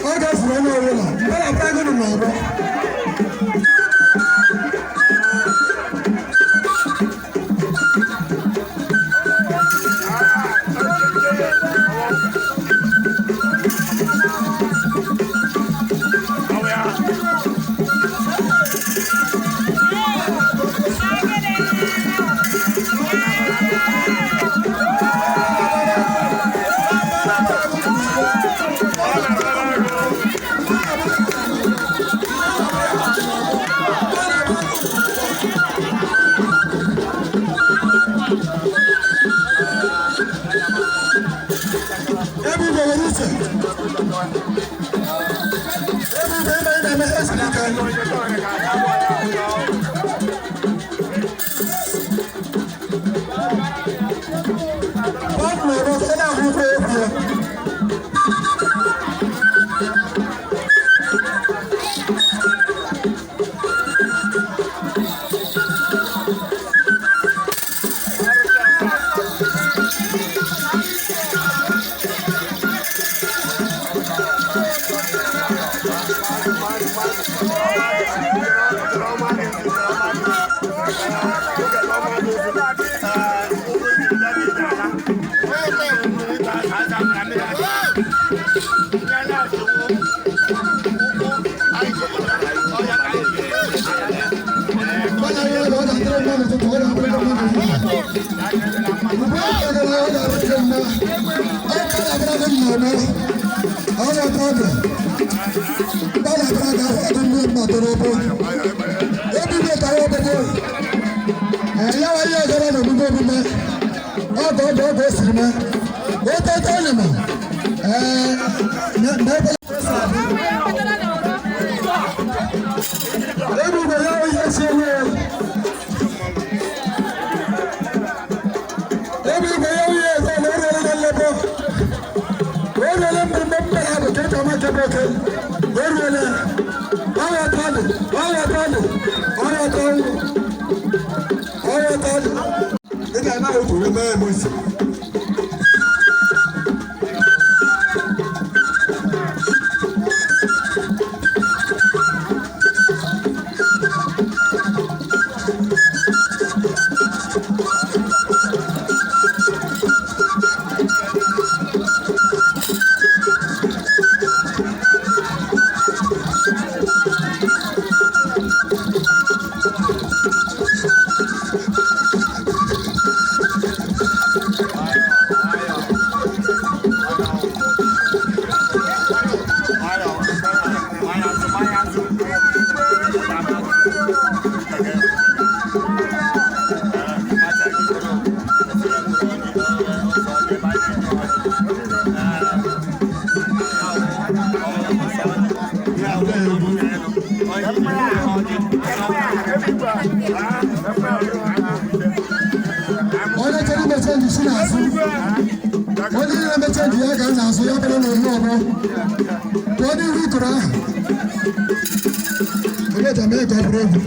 Ọ gafuru onye ọbụla mgbe na-abịa gụnụ n'ọgbọ. Ebe ibe nwere uche. Ebe ibe ebe ị na-eme esiri ike. Ọ bụ na ọ na-ahụ ụkwụ okwu ya. Mana ihe ọ ga-adịrị mma n'ụtụtụ, ọ ga-adịrị mma n'ehihie. Ugbu a ka gara ọ ga-adịrị mma. Ọ ka na-abịara gị n'ọgbọ. Ọ ga-atọ ọdụ. Ọ ga-abịara gị ahụ ọdụ ndị mma toro obo. Ebibi tara obodo. Ya wa ihe ọzọ na omume omume. Ọ ga ọdụ ọgụ o siri mee. Ototo onyema. Ee, na ebe Ebibi ya wa ihe si ewu ewu. Ebi igwe ya wuye eze na orele na nlebo. Orele mgbemgbe mmere abụ ka ịka maka ebe oke. Orele. Ọrịa tọdụ, ọrịa tọdụ, ọrịa tọdụ, ọrịa tọdụ. Ị ga-eme otu wee mee eme isi. Onye chere ime chenji si n'azụ. Onye na-eme chenji ya ga n'azụ ya bụrụ na onye ọgbọ. Pụọ n'ihu ikoro ahụ. Ebe eji eme ka ọ bụrụ egwu.